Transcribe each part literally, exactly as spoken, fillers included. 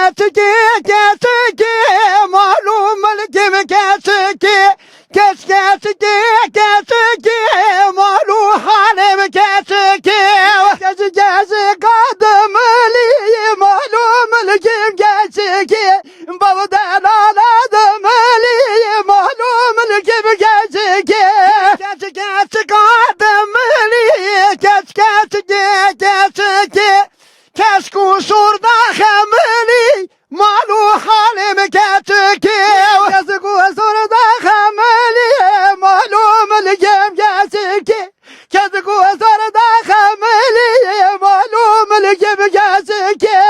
Keçikê, keçikê, mal û milkê min keçikê. Keç, keçikê, keçikê, mal û halê min keçikê. Keç, keçika dimilî, mal û milkê min keçikê. Bav delala dimilî, mal û milkê min keçikê. Keç, keçika dimilî, keç, keçikê, keçikê. Keşk û şor daxemilî, mal û halê min keçikê. Keşk û şor daxemilî, mal û milkê min keçikê. Keşk û şor daxemilî, mal û milkê min keçikê.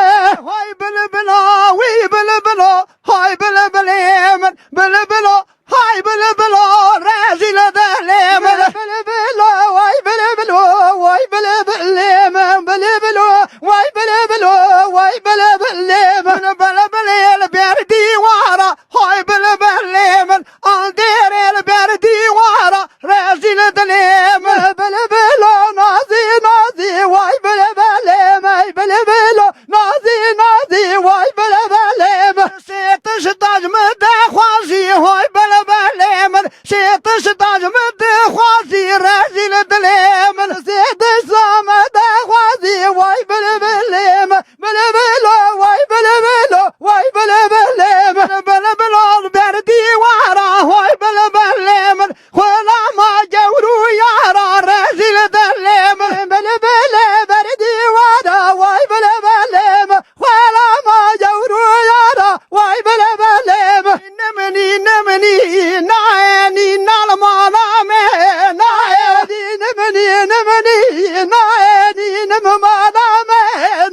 Hay bilbila, wî bilbilo, hay bilbilê min, bilbilo. Hay bilbilo, rezîl dilê min. Bilbilo, way bilbilo, way bilbilê min. Bilbilo, way bilbilo, way bilbilê min. Bilbilê li ber dîwara, hay bilbilê min. Andêrê li ber dîwara, rezîl dilê min. Bilbilo, nazî, nazî, way bilbilê min. Bilbilo, nazî, nazî, way bilbilê min. Sê tişt daj min dixwazî, hay bilbilê min. Sê tişt daj min dixwazî, rezîl dilê min. Sê tişt min dixwazî, way bilbilê min. Bilbilo, way bilbilo, way bilbilê min. Bilbilo li ber dîwara, hay bilbilê min. Xulama gewr û yara, rezîl dilê min. Bilbile ber dîwara, way bilbilê min. Xulama gewr û yara, way bilbilê min. Nînim, nînim, nînaye, nîna li mala me naye. Nînim, nînim, nînaye, nînim mala me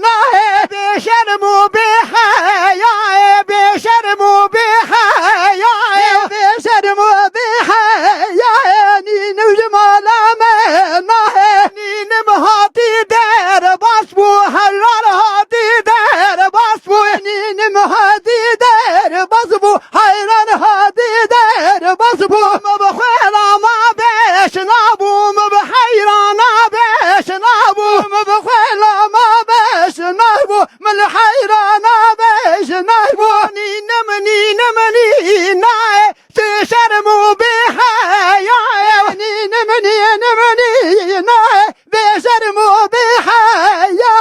naye. Bêşerm û bêheyayê, bêşerm û bêheyayê. Bêşerm û bêheyayê, nînim ji mala me nahê. Nînim hatî derbas bû, heyran hatî derbas bû. Nînim hatî derbas bû, heyran hatî derbas bû. Min bi xwelama beş nabû, min bi heyrana beş nabû. Min bi xwelama beş nabû, min li heyrana beş nabû. Nînim, nînim, nînayê, tu şerm û bêheyayê. Nînim, nînim, nînayê, bê şerm û bê heyayê.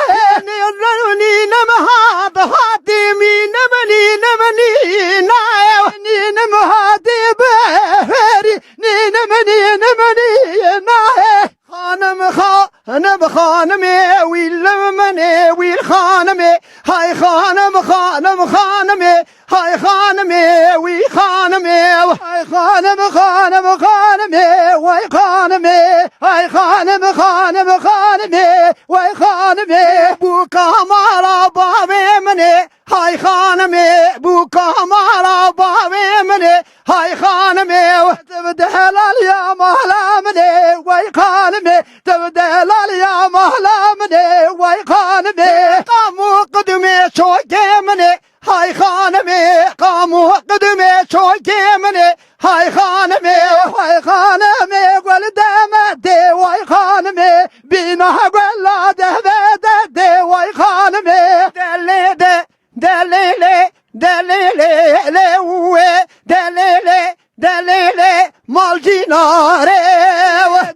Nînim, nînim hat, hatî mînim, nînim, nînayê. Nînim hatî bihêrî, nînim, nînim, nînayê. Xanim, xanim, xanimê, wî li min ê, wî li xanimê. Hay xanim, xanim, xanimê. Hay xanimê, wî xanimê. Hay xanim, xanim, xanimê, way xanimê. Hay xanim, xanim, xanimê, way xanimê. Bûka mala bavê min ê. Hay xanimê, bûka mala bavê min ê. Hay xanimê, tu bi delaliya mala min ê. Way xanimê, tu bi delaliya mala min ê. Way xanimê. Qam û qidmê çokê min ê. Hay xanimê, qam û qidmê çokê min ê. Hay xanimê, hay xanimê, gul demetê, way xanimê, bîna gula dehve dedê, way xanimê. Delê de, delê lê, delê lê, lê uê, delê lê, delê lê, malcînarê.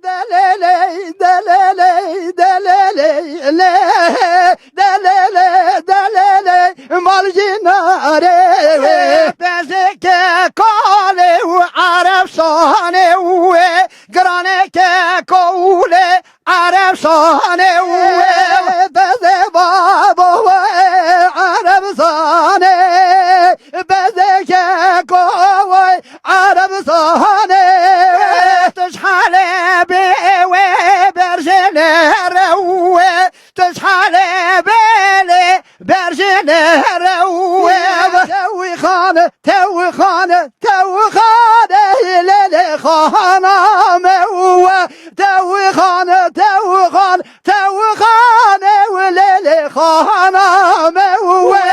Delê lê, delê lê, delê lê, lê. Delele, delele, malcînarê wê. Bezê ke kalê û Erebsanê wê. Giranê ke kowlê Erebsanê wê. Bezê babo wê Erebsanê. Bezê ke kowê Erebsanê. Tu ji Helebê wê, berjê lê re wê. Tu ji Helebê lê, berjê lê re wê. Tewî xan, tewî xan, tewî xan, ey lê lê xana me wê. Tewî xan, tewî xan, tewî xan, ey lê lê xana me wê.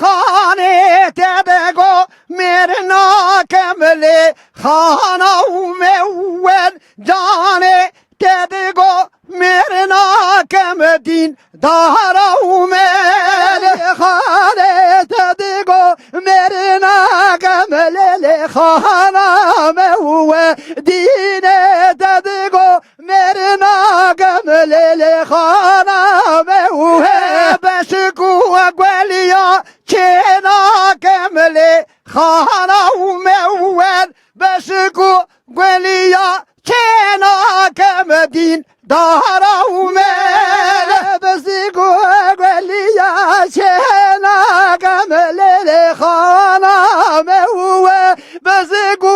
Xanê te de go mêrina kemlê, xana û me wen canê te digo mêrina kem dîn dara û me. Xanê te Qana û me û wer, besik û guliya çêna kem dîn dara û me. Besik û guliya çêna kem lê lê xana me û we. Besik û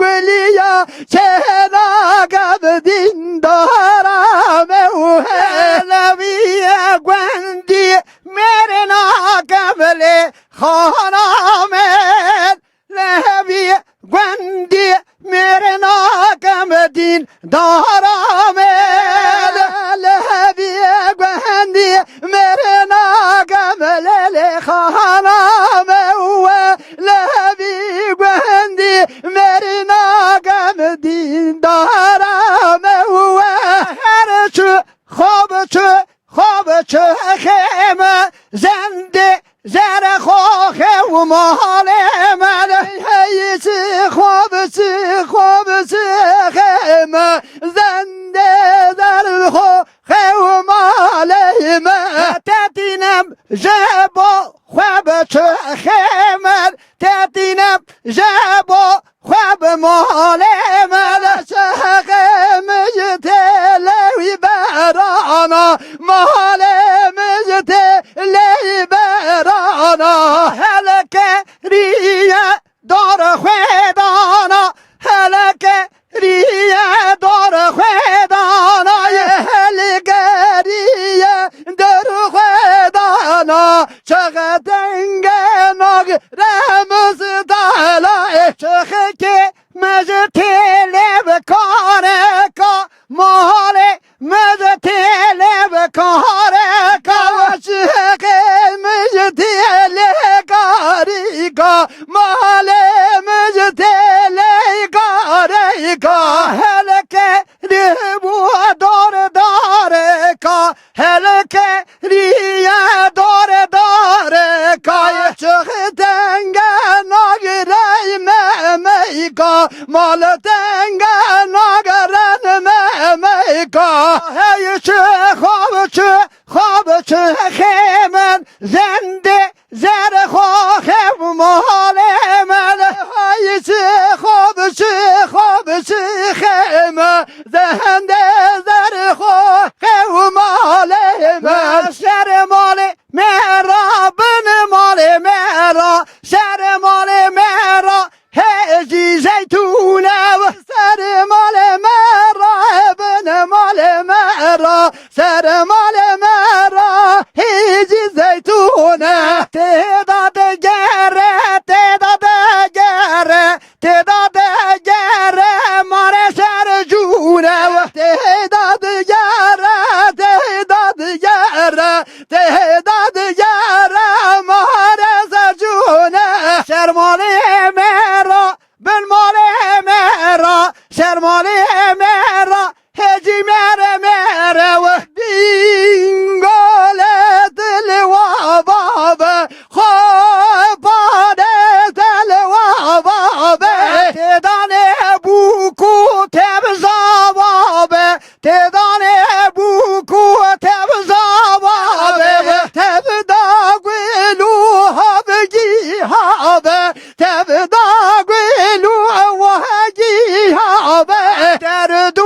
guliya çêna kem dîn dara me û we. Lewî gundî mêrê nakem lê xana me. Lehevî gundî mêrê nakem dîn dara me. Lehevî gundî mêrê nakem lê lê xana me we. Lehevî gundî mêrê nakem dîn dara me we. Her çi xwe biçi, xwe biçi xême, zendê zere xwe xew malê me. Hey çi xwe biçi, xwe biçi xême, zendê zer xwe xew malê me. Tetînem ji bo xwe biçi xême, tetînem ji bo xwe bi malê me de çexê min ji têlê wî berana, malê min ji têlê wî berana. Helkeriye dar xwe dana, helkeriye dar xwe dana, helkeriye dar xwe dana. Çexe tenge nagire mistela, çexekê me ji têlê bi kareka, malê me ji têlê bi kareka. Çexê me ji têlê karîka, malê me ji têlê kareka. Helke rî bû dar dareka, helkeriye dore dore kay. Çixi tenge nagirey me meyka, mal tenge nageren me meyka. Hey çi xab çi xab çi xêmen zende Zerê xwe xew malê me, hay çi xwe bi çi xwe bi çi xême, zehende zerê xwe xew malê me. Ser malê me ra, bin malê me ra, ser malê me ra, Hêjî zeytûne. Serê malê me ra, bin malê me ra, serê malê me ra, hêjî zeytûne. Têda digere, têda digere, têda digere, mare ser cûne. Têda digere, têda digere, Têda digere mare zercûne. Ser malê me ra, bin malê me ra, ser malê me ra, hêcî mere mere we. Bîngole dil wa babe, xwe pare dil wa babe. Têdanê bûk û tebza babe. Têdanê bûk û tebza babe, tevda gul û havgî habe, tevda gul û havgî habe. Derd û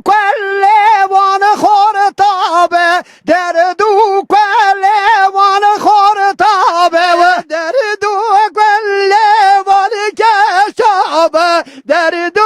kuelê wan xortabe, derd û kuelê wan xortabe, derd û kuelê wan keşabe. Derd û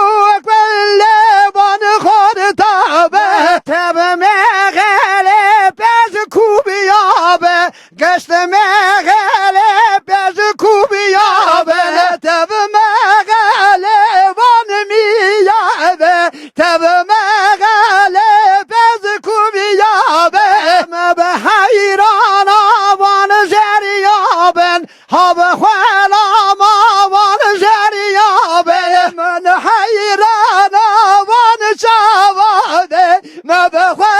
kuelê wan xortabe. Tev mexelê pez kubiyabe. Geşt mexelê pez kubiyabe. Tev mexelê wan miyabe. Tev mexelê pez kubiyabe. Me be heyrana wan jeriyaben. Habe xwela ma wan jeriya be. Min heyrana wan çawa be. Me bi xwe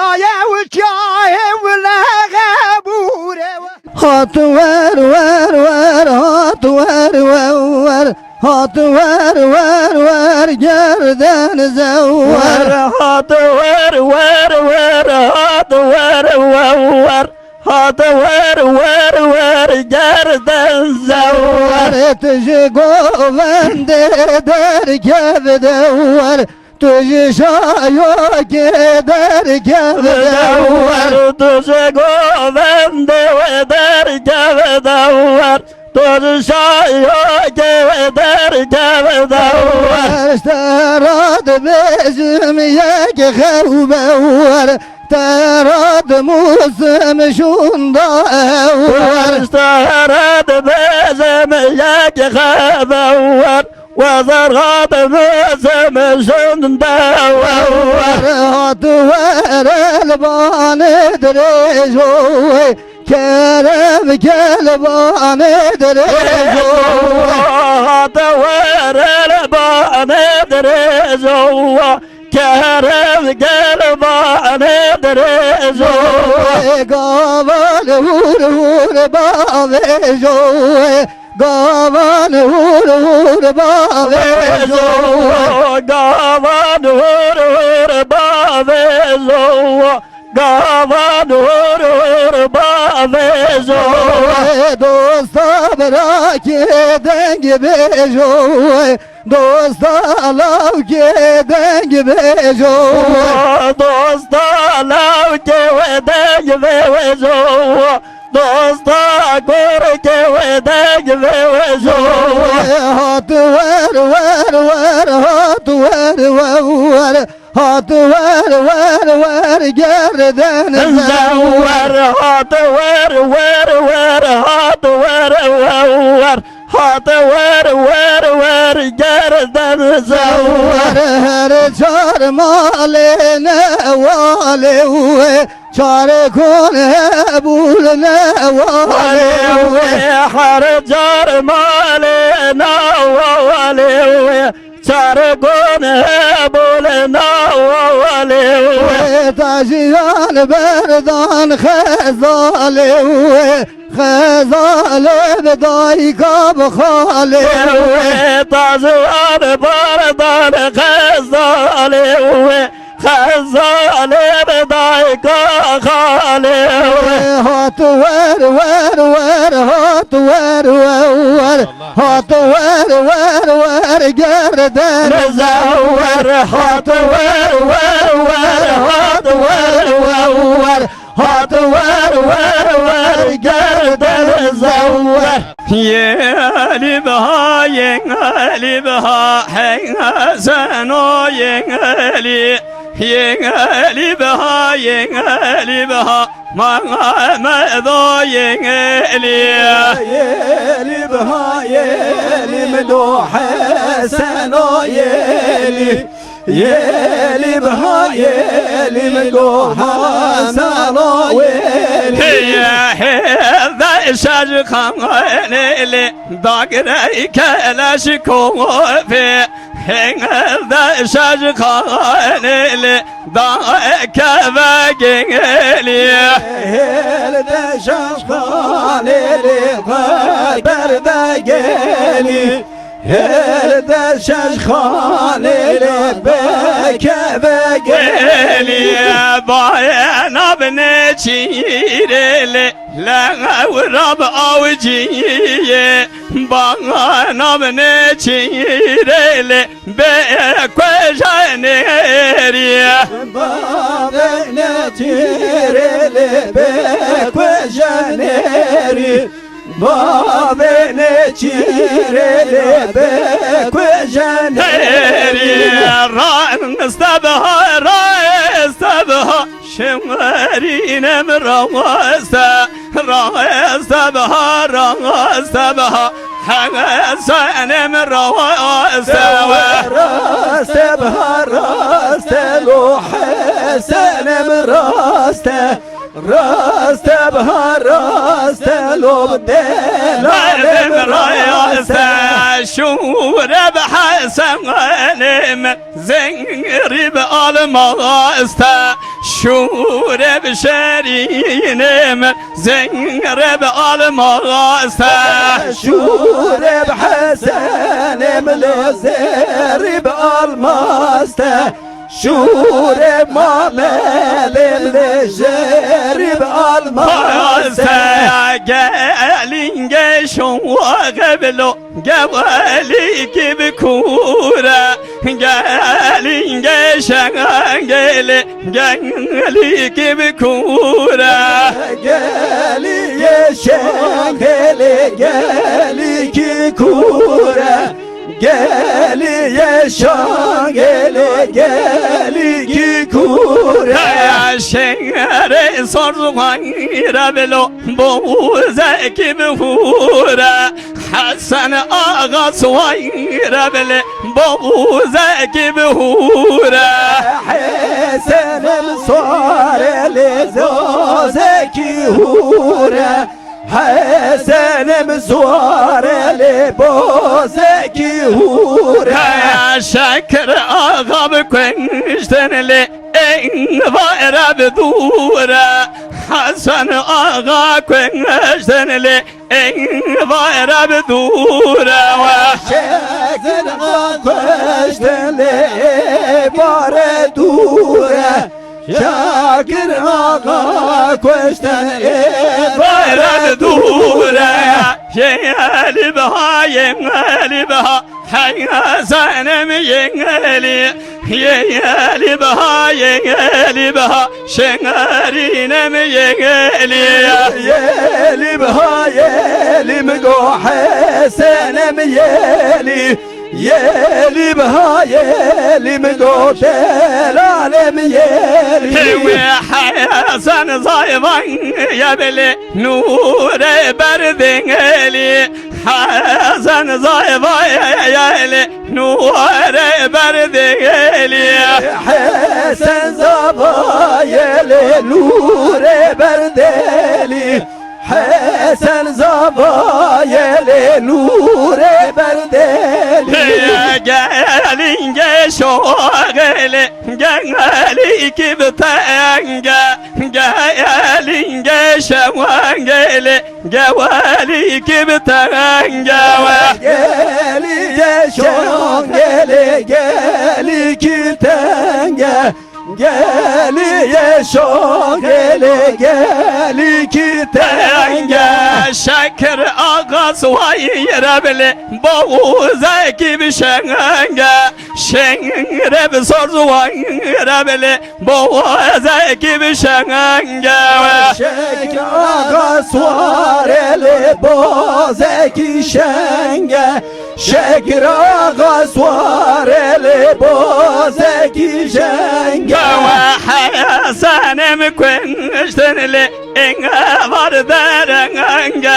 Çaye û çaye û lexe bûre we. Hat wer, wer, wer, hat wer, wer, wer. Hat wer, wer, wer, gerden zewwer. Hat wer, wer, wer, hat wer, wer, wer. Hat wer, wer, wer, gerden zewwer. Tu ji govendê derkev dewwer. Tu ji şayokê derkev dewwer. Tu ji govendê derkev dewwer. Tu ji şayokê derkev dewwer. Ez te re dibêjim yek xew bewwer. Te re dimusim şûnda ewwer. Ez te re dibêjim yek xew bewwer. Wezar hat mizim jin de wer. Hat wer li banê dirêjo, kerem gel banê dirêjo. Hat wer li banê dirêjo, kerem gel banê dirêjo. Gavan hûr hûr bavêjo. Gavan hûr hûr bavêjo. Gavan hûr hûr bavêjo. Gavan hûr hûr bavêjo. Dosta birakê deng bêjo. Dosta lawkê deng bêjo. Dosta lawkê deng bêjo. Dosta kurkê wê deng vê wê zor. Hat wer, wer, wer, hat wer, wer, wer. Hat wer, wer, wer, gerden zewwer. Hat wer, wer, wer, hat wer, wer, wer. Hat wer, wer, wer, gerden zewwer. Her çar malê ne walê wê. Çar kon hebûl ne walê wê. Her çar malê ne walê wê. Çar kon hebûl ne walê wê. Tajiyan berdan xezalê wê. Xezalê bi dayika bi xalê wê. Tajiyan berdan xezalê wê. Xezalê bi dayika xalê wê. Hat wer, wer, wer, hat wer, wer, wer. Hat wer, wer, wer, gerden zewwer. Hat wer, wer, wer, hat wer, wer, wer. Hat wer, wer, wer, gerden zewwer. Yê Elî biha, yê Elî biha, hey Heseno yê Elî. Yê Elî biha, yê Elî biha, Memedo yê Elî. Yê Elî biha, yê Elî min do Heseno yê Elî. Yê Elî biha, yê Elî min do Heseno yê Elî. Hê, hê, de şaş xanê lê. Dagirey keleş kovê, hêl de şaş xanê lê, da keve gelî. Hêl de şaş xanê lê, xeber de gelî. Hêl de şaş xanê lê, be keve gelî. Bayê nabne çîrê lê. Lewra bi awciyê, bana bi nêçîrê lê bê kuejenêrî. Ba bi nêçîrê lê bê kuejenêrî. Ba bi nêçîrê lê bê kuejenêrî. Ran stebha, ran stebha. Şewerîne mi raweste, raweste biha, raweste biha. Hesenê mi raweste we. Raste biha, raste lo, Hesenê mi raste. Raste biha, raste lo, delalê mi raste. Şûre bi Hesenê mi. Zengirî bi almaste, Şûrê bi şerînê min, zêrê bi almaz e. Şûrê bi Hesenê min, zêrê bi almaz e. Şûrê mamelê min, zêrê bi almaz e. Gelîngê şoxê bilo, gelîkî bi kûr e. Gelîngê şengêlê, gelîkî bi kûr e. Gelîngê şengêlê, gelîkî kûr e. Gelîngê şengêlê, gelîkî kûr e. Şêrê sor zû xweyre bilo, bozekî bi hûr e. Hesen Axa swayre bilê, bozekî bi hûr e. Hesen sware lê, bozekî hûr e. Hesen sware lê, bozekî hûr e. Şekir Axa bi kuştin lê, êvare bi dûr e. Hesen Axa kuştin lê, êvare bi dûr e. Şekir Axa kuştin lê, êvare dûr e. Şekir Axa kuştin, êvare bi dûr e. Yê Elî Biha, yê Elî Biha, Hesenê min yê Elî. Yê Elî Biha, yê Elî Biha, Şêrînê min yê Elî. Yê Elî Biha, yê Elî min go, Hesenê min yê Elî. Yê Elî Biha, yê Elî min go, delalê min yê Elî. Hêwê Hesen zayvan ye bilê, nûrê berdê Elî. Hesen zayvan ye bilê, nûrê berdê Elî. Hesen zayvan ye lê, nûrê berdê Elî. Hesen zayvan ye lê, nûrê berdê Elî. Gelîngê şoxê lê, gelîkî bi teng e. Gelîngê şengêlê, gelîkî bi teng e. Gelîngê şengêlê, gelîkî teng e. Gelîngê şengêlê, gelîkî teng e. Şekir Axa swayre bilê, bozekî bi şeng e. Şêrê bi sor zû xweyre bilê, bozekî bi şeng e. Şekir Axa sware lê, bozekî şeng e. Şekir Axa sware lê, bozekî şeng e. Hesenê min kuştin lê, êvar dereng e.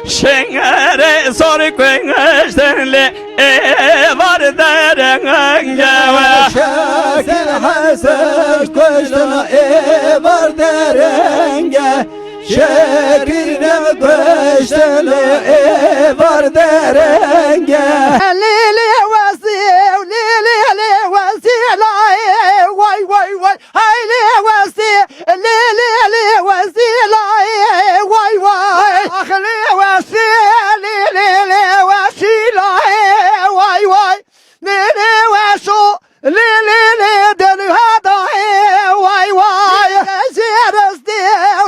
Şêrê sor kuştin lê, êvar dereng e. Şekir Hesen kuştin, êvar dereng e. Şekir Hesen kuştin, êvar dereng e. Lê lê wesî, lê lê lê wesî, lay, way, way, way. Hey lê wesî, lê lê lê wesî, lay, way, way. Ax lê wesî, lê lê lê wesî, lay, way, way. Lê lê weşo, lê lê lê derhada, e, way, way. Tejê restê,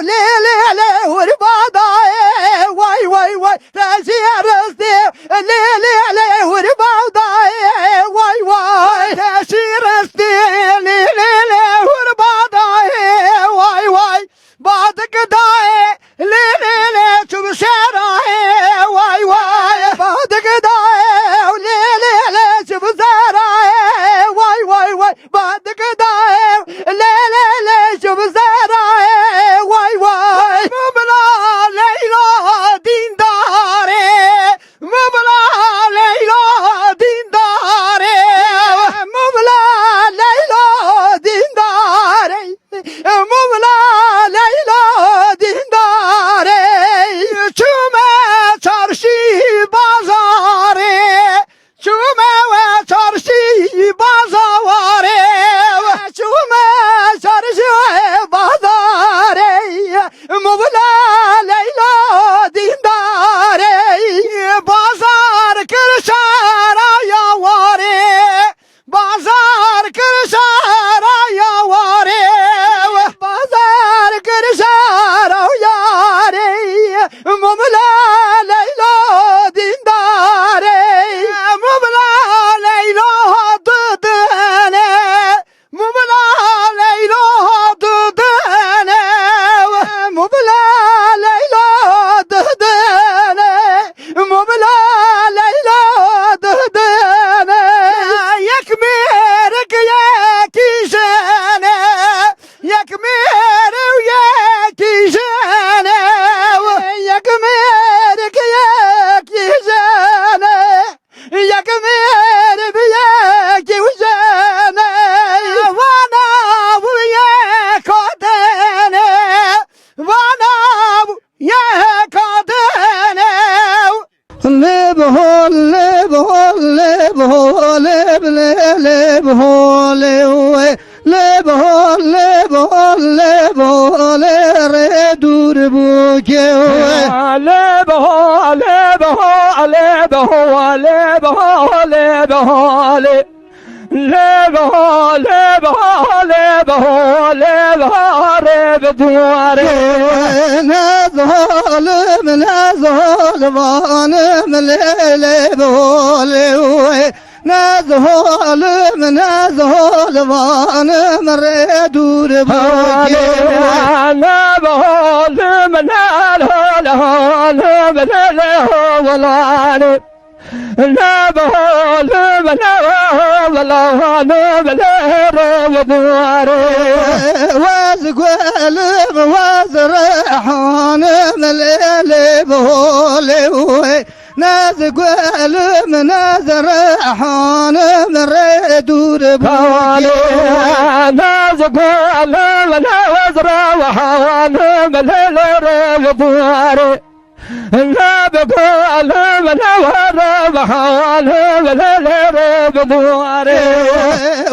lê lê lê hurbada, e, way, way, way. Tejê restê, lê lê lê hurbada, e, way, way. Tejê restê, lê lê lê hurbada, e. Bale re dûr bû kew. Ale beho, ale beho, ale beho, ale beho, ale beho, ale. Le beho, le beho, le beho, le beho re bi duware. Ne zalim, ne zalimanim, le, le beho, le. Ne zalim, ne zalimanim re dûr bû kew. Ne zalim, ne zalimanim, le, le, ho, welane. Ne zalim, ne zalimanim, le, le, ho, welane. Wez guelim, wez rehanim, le, le, beho, le. Naz guelim, naz rehanim re dûr bû. Naz guelim, naz rehanim le, le, re bi duware. Naz guelim, naz rehanim le, le, re bi duware.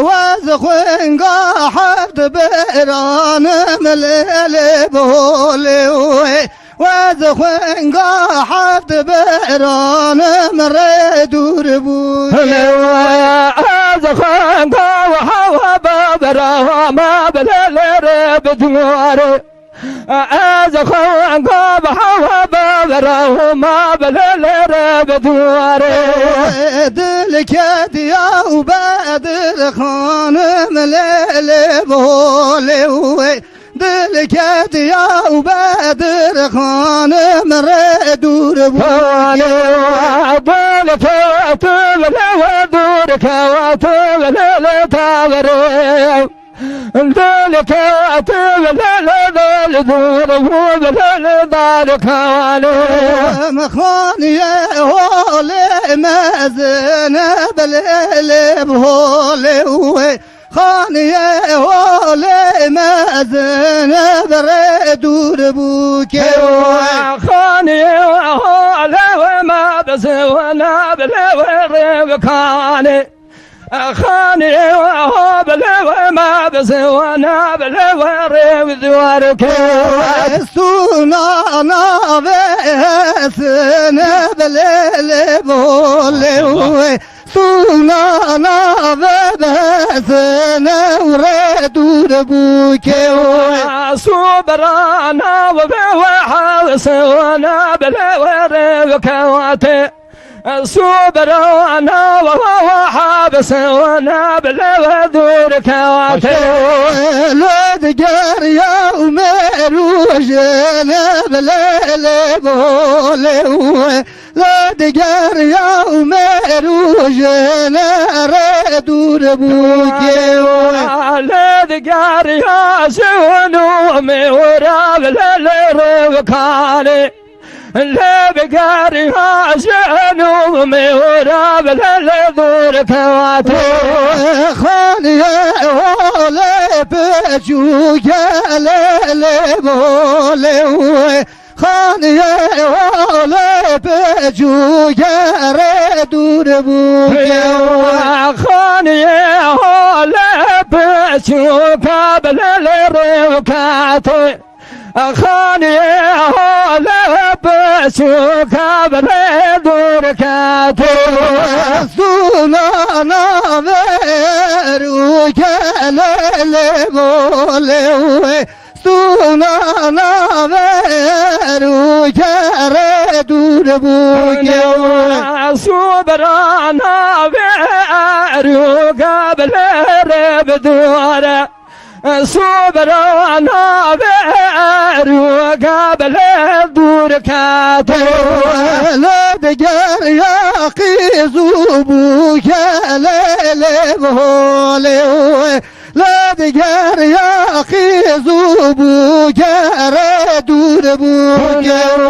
Wez xwenga heft beranim le, le, bole we. Wez xwenga heft beranim re dûr bû. Ez xwenga heft beranim le, le, re bi duware. Ez xwenga heft beranim le, le, re bi duware. Dil kediya û Bedir xanim le, le, bole we. Dil ketiya û Bedir xanim re dûr bû. Dil ketim le we dûr ketim le, le tavere. Dil ketim le, le dil dûr bû le, le dar kane. Xaniye holê mezin bile, le holê we. Xaniye holê mezin bi re dûr bû kew. Xaniye holê mezin bi le we re bi kane. Xaniye holê mezin bi le we re bi duware kew. Stûna navê hesine bi le, le bolê we. Sûna nave bezine û re dûr bû kew. Sûbra nave ve hesine bile ve re kewate. Sûbra nave ve hesine bile ve dûr kewate. Lê digeriya û merûjine bile lê bolê. Lê digeriya û merûjine re dûr bû kew. Lê digeriya jin û mêwra bile lê rivkane. Lê digeriya jin û mêwra bile lê dûr kewate. Xaniye holê piçûke lê lê bolê. Xaniye holê piçûke re dûr bû kew. Xaniye holê piçûke bile lê rivkate. Xaniye holê piçûke bile dûr kate. Sûna nave rûke lê lê bolê. Sûna nave rûke re dûr bû kew. Sûbra nave rûke bile re bi dûre. Sûbra nave rûke bile dûr kate. Lê digeriya qîz û bûke lê lê bolê. Lê digeriya qîz û bûke re dûr bû kew.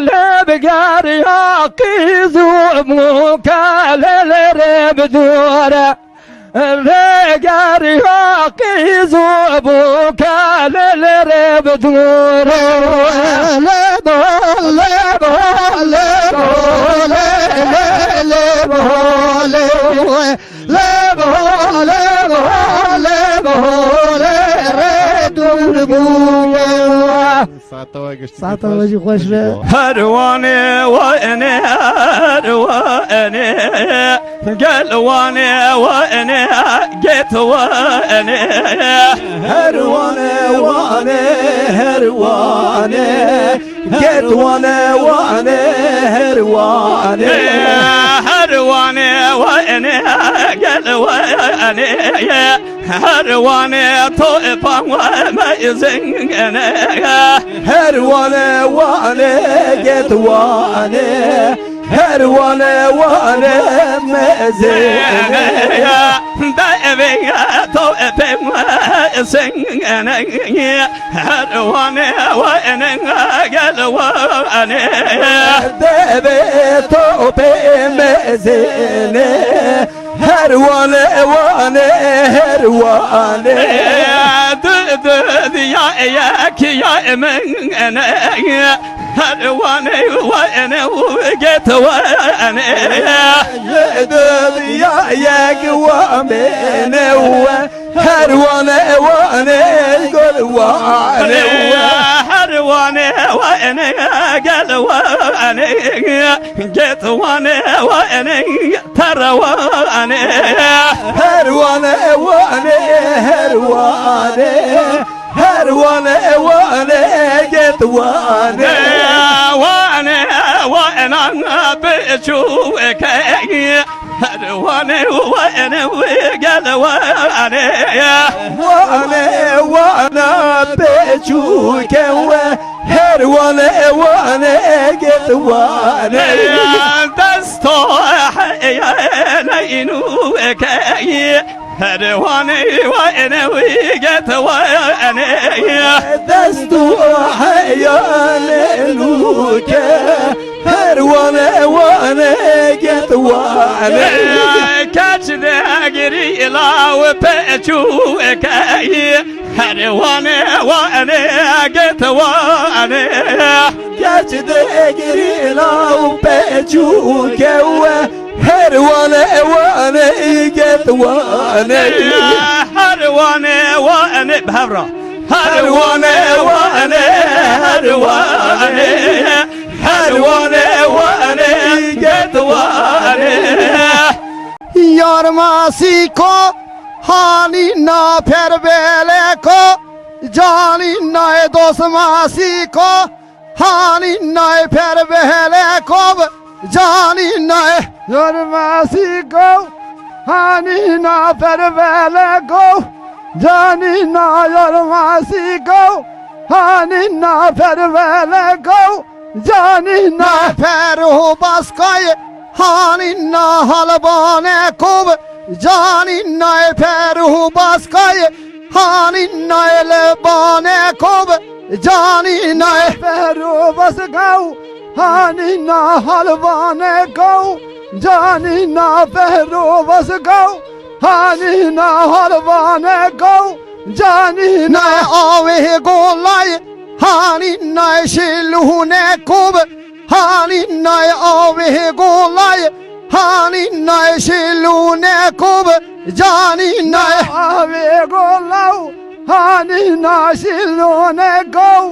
Lê digeriya qîz û bûke lê lê re bi dûre. Lê digeriya qîz û bûke lê lê re bi dûre. Lê bo, lê bo, lê bo, lê, lê, lê bo, lê. Lê biho, lê biho, lê biho, lê re dûr Saeta we giştî Saeta we jî xweş be. Her wanê wanê, her wanê, gel wanê wanê, get wanê. Her wanê wanê, her wanê, get wanê wanê, her wanê. Her wanê wanê, gel wanê. Her wanê to e pa me zengene. Her wanê wanê, get wanê. Her wanê wanê, me zengene. De eve to e pe me zengene. Her wanê wanê, gel wanê. De eve to pe me zengene. Her wanê wanê, her wanê. Du, du, ya, yek, ya, min, ne. Her wanê wanê, get wanê. Du, du, ya, yek, wa, min, ne, we. Her wanê wanê, gel wanê. Her wanê wanê, gel wanê. Get wanê wanê, tere wanê. Her wanê wanê, her wanê. Her wanê wanê, get wanê. Wanê wanê, biçûkê. Her wanê wanê, gel wanê. Wanê wanê, biçûkê we. Her wanê wanê, get wanê. Desto heye ne inûkê. Her wanê wanê, get wanê. Desto heye ne inûkê. Her wanê wanê, get wanê. Keç de girî law peçûkê. Her wanê wanê, get wanê. Keç de girî law peçûkê we. Her wanê wanê, get wanê. Her wanê wanê, bi hev re. Her wanê wanê, her wanê. Her wanê wanê, get wanê. Yar masîko, hanî na per beleko, canî nayê dost masîko, hanî nayê per beleko, canî nayê. Yar masîko, hanî na per beleko, canî na yar masîko, hanî na per beleko. Canî na per û baskayê, hanî na halbanê kov, canî na per û baskayê, hanî na lebanê kov, canî na per û baskaw, hanî na halbanê kov, canî na per û baskaw, hanî na halbanê kov, canî na avê golayê. Hanî nayê şilûnê kov, hanî nayê avê golayê, hanî nayê şilûnê kov, canî nayê avê golaw, hanî na şilûnê kov,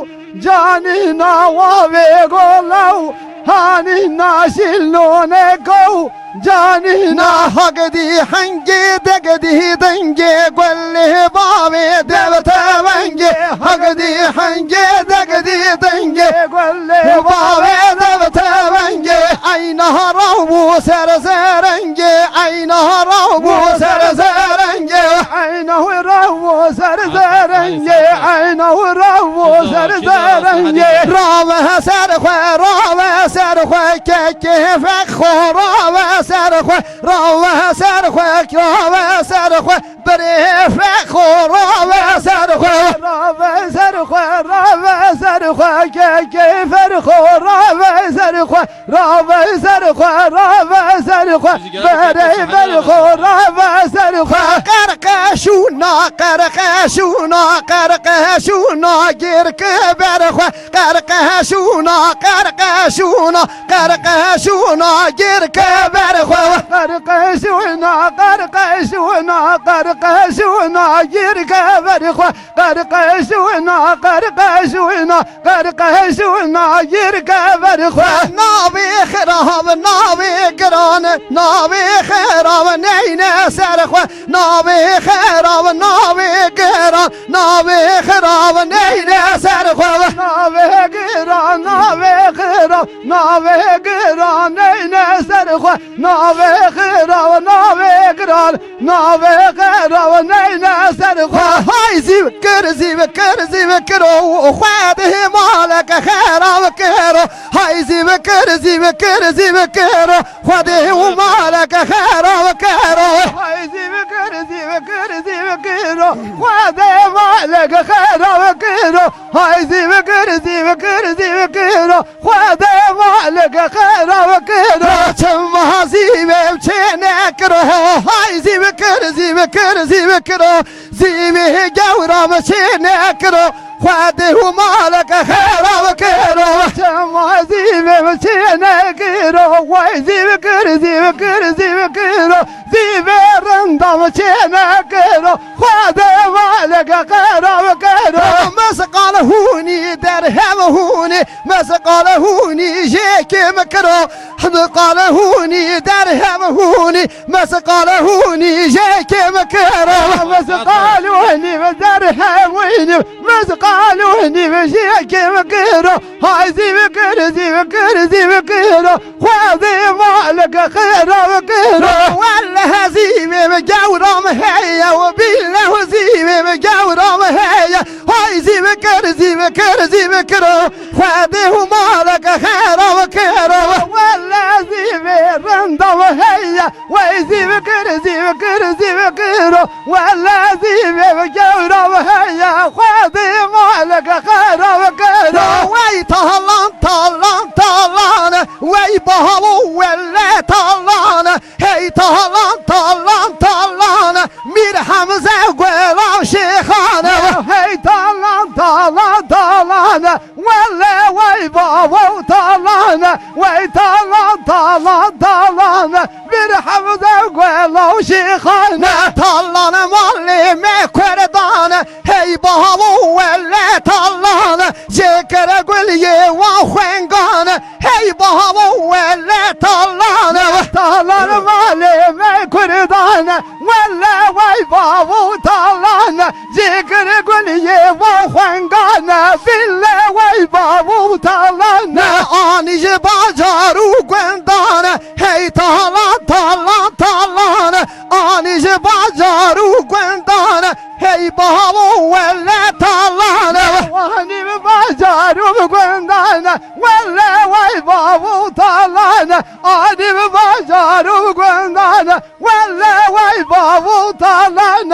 canî na avê golaw, hanî na şilûnê kov. Canî na hagdî hengê degdî dengê guelê bavê dev tevengê. Hagdî hengê degdî dengê guelê bavê dev tevengê. Eyna raw bû ser zerengê, eyna raw bû ser zerengê. Eyna raw bû ser zerengê, eyna raw bû ser zerengê. Rave ser xwe, rave ser xwe, kekê fek xwe, rave ser xwe. Rave ser xwe, rave ser xwe, birê fexo, rave ser xwe. Rave ser xwe, rave ser xwe, kekê ferxo, rave ser xwe. Rave ser xwe, rave ser xwe, birê ferxo, rave ser xwe. Qerqeşûna, qerqeşûna, qerqeşûna. Girke ber xwe, qerqe şûna, qerqe şûna, qerqe şûna, girke ber xwe. Qerqe şûna, qerqe şûna, qerqe şûna, girke ber xwe. Qerqe şûna, qerqe şûna, qerqe şûna, girke ber xwe. Navê xirav, navê giran, navê xirav neyne ser xwe. Navê xerav, navê giran, navê xerav neyne ser xwe. Navê giran, navê xerav, navê giran neyne ser xwe. Navê xerav, navê giran, navê xerav neyne ser xwe. Hay zîv kir, zîv kir, zîv kiro, xwe dê maleke xerav kiro. Hay zîv kir, zîv kir, zîv kiro. Xwedê û maleke xerav kiro. Hay zîv kir, zîv kir, zîv kiro. Xwedê maleke xerav kiro. Hay zîv kir, zîv kir, zîv kiro. Xwedê maleke xerav kiro. Çima zîvê çê nekiro. Hay zîv kir, zîv kir, zîv kiro. Zîvê gewra me çê nekiro. Xwedê û maleke xerav kiro. Çima zîvê me çê nekiro. Way zîv kir, zîv kir, zîv kiro. Zîvê rinda me çê nekiro. Xwedê maleke xerav kiro. Mesqal hûnî derhem hûnî. Mesqal hûnî jê kêm kiro. Hemqal hûnî derhem hûnî. Mesqal hûnî jê kêm kiro. Mesqal hûnî ve derhem hûnî. Mesqal hûnî ve jê kêm kiro. Hay zîv kir, zîv kir, zîv kiro. Xwedê maleke xerav kiro. Welle zîvê me gewra me heye. We bîle zîvê me gewra me heye. Hay zîv kir, zîv kir, zîv kiro. Xwedê û maleke xerav kiro. Welle zîvê rinda me heye. Wey zîv kir, zîv kir, zîv kiro. Welle zîvê me gewra me heye. Xwedê maleke xerav kiro. Wey talan, talan, talan. Wey bavo welle talan. Hey talan, talan, talan. Mîr Hemze Gulan Şêxan. Hey talan, talan, talan. Welle wey bavo talan. Wey talan, talan, talan. Mîr Hemze Gulan Şêxan. Talan malê me Kurdan. Hey bavo welle talan. Jê kire gul yê wan xwengan. Hey bavo welle talan. Talan malê me Kurdan. Welle wey bavo talan. Jê kir gul yê wan xwengan. Bîle wey bavo talan. Anî ji bajar û gundan. Hey talan, talan, talan. Anî ji bajar û gundan. Hey bavo welle talan. Anî bi bajar û bi gundan. Welle wey bavo talan. Anî bi bajar û bi gundan. Welle wey bavo talan.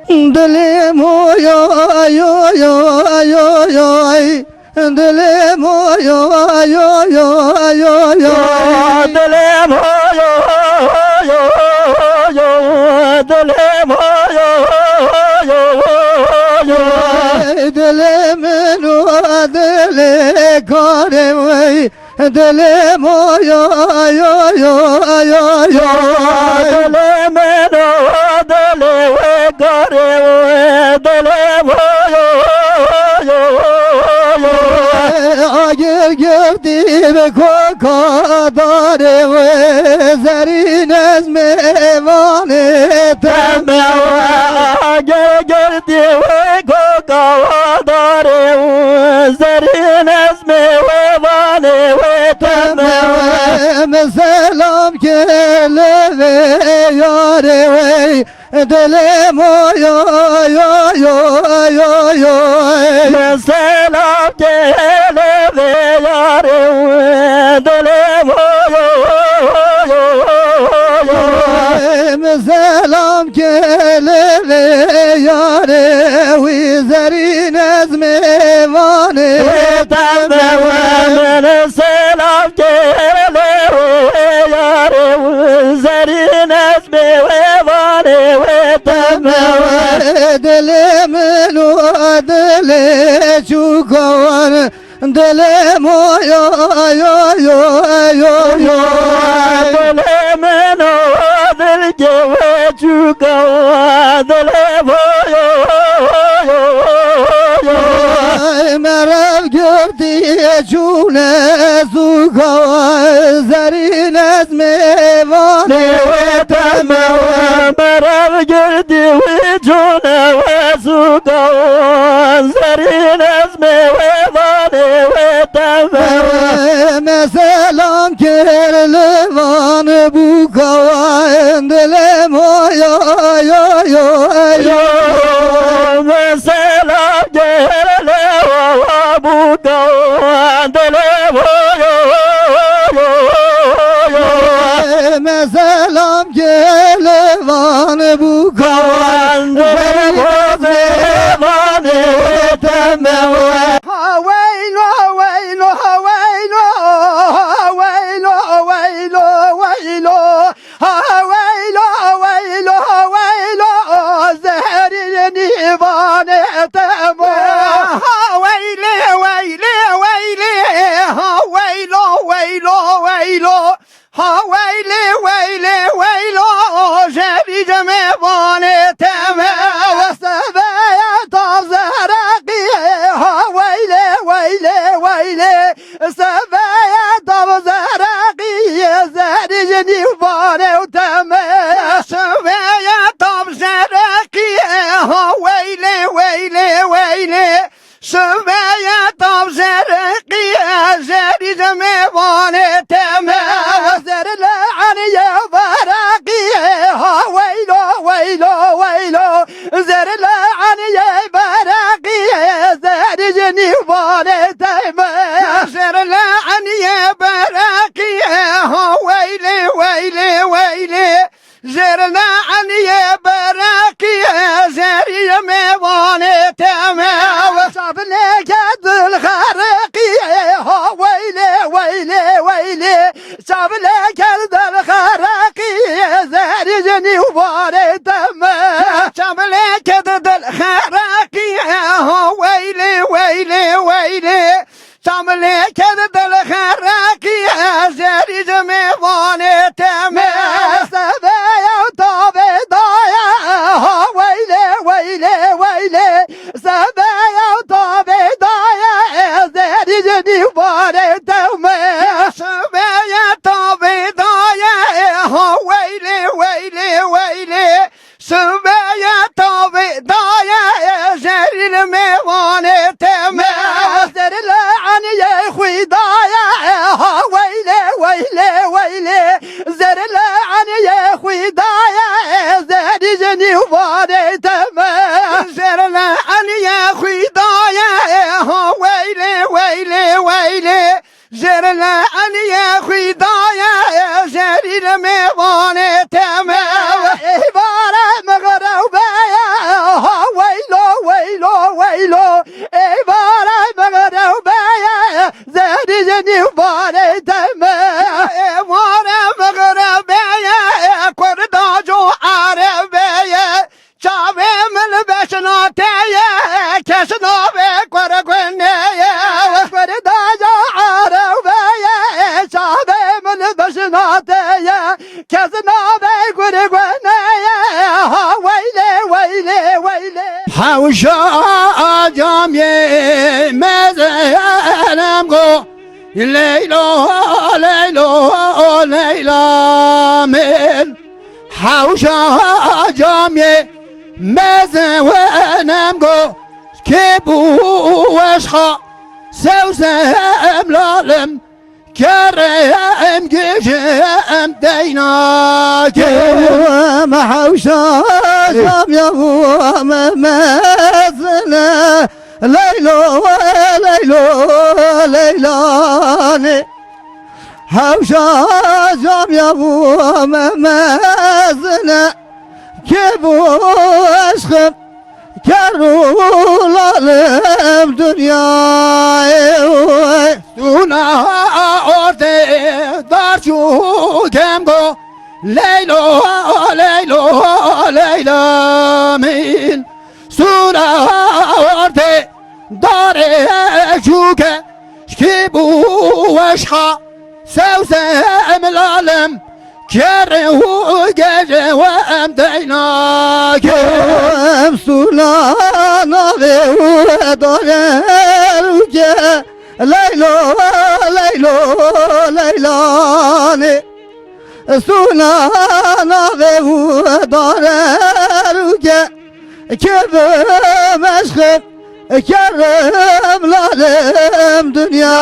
Dilê mo yo yo yo yo yo. Dilê mo yo yo yo yo yo. Dilê mo yo yo yo. Dilê mo yo yo yo. Dilê min û dilê karê wey. Dilê mo yo yo yo yo yo. Dilê min û dilê wê karê wey. Dilê mo yo yo yo. Agir girtî bi koka darê wê. Zerî nezmê vanê teme we. Agir girtî wê koka darê wê. Zerî nezmê wê vanê wê teme we. Min selam kê li vê yarê wey. Dilê mo yo yo yo yo yo. Min selam kê li vê yarê wê. Dilê mo yo yo yo yo. Min selam kê li vê yarê wî. Zerî nezmê vanê. Wê teme we. Min selam kê li vê yarê wî. Zerî nezmê wê vanê wê teme we. Dilê min û dilê çû. Kawan dilê mo yo yo yo yo yo. Dilê min o dilkê we çûka dilê mo yo yo yo yo. Merev girtî çûne zûka zerîn ez mêvanê we teme. Merev girtî wî çûne we zûka zerîn ez mêvanê we teme. Me selam kir li van bûka dilê mo yo yo yo yo. Me selam kir li van bûka dilê mo yo yo yo. Me selam kir li van bûka dilê mo yo yo. Ha weylo, weylo, ha weylo, ha weylo, weylo, weylo. Ha weylo, weylo, weylo, zerî nîvanê temo. Ha weylê, weylê, weylê, ha weylo, weylo, weylo. Ha weylê, weylê, weylo, jerî cemê vanê teme. Sebeya tav zeraqiyê, ha weylê, weylê, weylê. Sebeya tav zeraqiyê, zerî ji nîvanê û teme. Sebeya tav zeraqiyê, ha weylê, weylê, weylê. Şiveya tav zerqî, zerî demê vanê teme. Zer le aniyê beraqî, ha weylo, weylo, weylo. Zer le aniyê beraqî, zerî ji nîvanê teme. Zer le aniyê beraqî, ha weylê, weylê, weylê. Jêrine eniyê bereqiyê, jêrî mêvanê teme. Çavilêke dil xereqiyê, ha weylê, weylê, weylê. Çavilêke dil xereqiyê, zerî ji nîvanê teme. Çavilêke dil xereqiyê, ha weylê, weylê, weylê. Çavilêke di dil xereqî, zerî ji mêvanê teme. Sebeya tavê daye, ha weylê, weylê, weylê. Sebeya tavê daye, zerî ji nîvanê teme. Sebeya tavê daye, ha weylê, weylê, weylê. Sibeye tavê daye, zerî li mêvanê teme. Zer li eniyê xwî daye, ha weylê, weylê, weylê. Zer li eniyê xwî daye, zerî ji nîvanê teme. Zer li eniyê xwî daye, ha weylê, weylê, weylê. Jêr li eniyê xwî daye, jêrî li mêvanê teme. Ey bare mixrew beye, ha weylo, weylo, weylo. Ey bare mixrew beye, zerî ji nîvanê teme. Ey bare mixrew beye, kurda co ereb beye. Çavê min beşna te ye, kes navê kur gune ye. Kur daca erew be ye, çavê min beşna te ye, kes navê kur gune ye. Ha weylê, weylê, weylê. Hewşa camê mezenem go, Leyla, Leyla, Leyla min. Hewşa camê meze wenem go, kê bû weşxa sewzem lalim, kerem gijim deyna kê. Me hewşa camê mezine, Leylo, Leylo, Leylanê. Hewşa camya bû me mezine, kê bû eşqim, ker û lalim dinyayê. Stûna ortê dar çû kem go, Leylo, Leylo, Leyla min. Stûna ortê Darê çûke şkî bû weşha, sewzem lalim, kerê û gejê we em deyna. Em sûna navê û darê çûke, Leylo, Leylo, Leylanê. Sûna navê û darê çûke, kê bi meşxim kerim lalim dinya.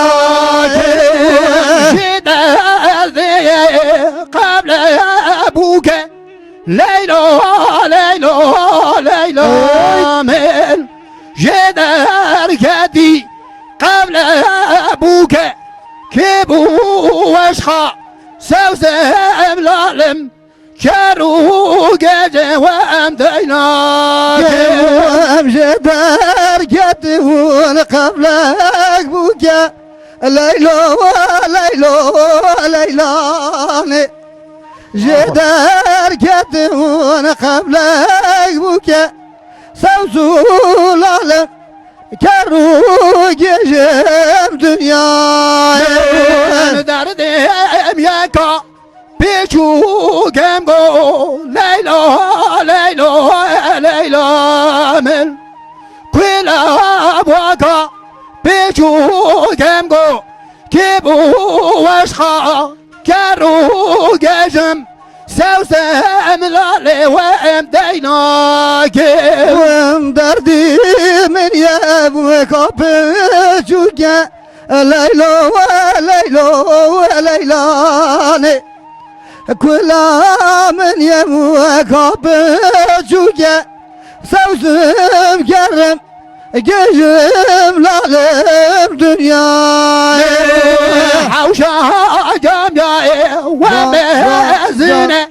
Ji derdê qeble bûke, Leylo, Leylo, Leyla min. Ji derketî qeble bûke, kê bû weşha, sewzem lalim, ker û gecê we em deyna. Em ji derketî hûn qeblek bûke, Leylo, Leylo, Leylanê. Ji derketî hûn qeblek bûke, sewz û lalim, ker û gejê em dinyayê. Min derdê em yeka, pêçûk em go, Leyla, Leyla, Leyla min. Kuela waka, pêçûk em go, kê bû weşha, ker û gejim, sewzem lalê we em deyna. Em derdî min ye weka pêçûke, Leylo, Leylo, Leylanê. Kula min ye weka pêçûke, sewzim kerim, gejim lalim dinyayê. Hewşa camyayê we mezine,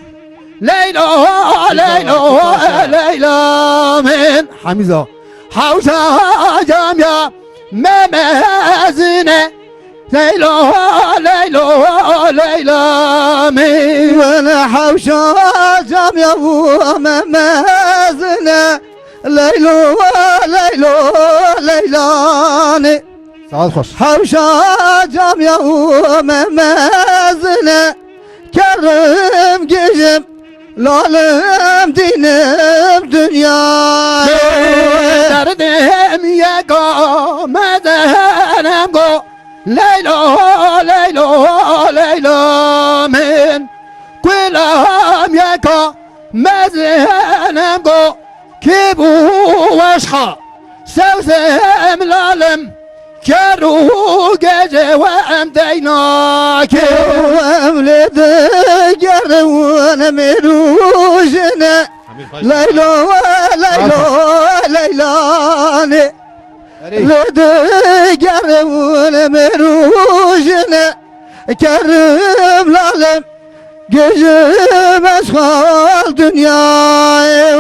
Leylo, Leylo, Leyla min. Hemîza. Hewşa camya me mezine, Leylo, Leylo, Leyla min. Win hewşa camya û me mezine, Leylo, Leylo, Leylanê. Saet xweş. Hewşa camya û me mezine, kerim gijim, lalim dînim dinyayê. Derdê em yeka mezenem go, Leylo, Leylo, Leyla min. Kulam yeka mezenem go, kê bû weşha, sewzem lalim, ker û gecê we em deyna. Kê em lê digerin mêr û jine, Leylo, Leylo, Leylanê. Erê. Lê digerin mêr û jine, kerim lalim, gijim ez xal dinyayê.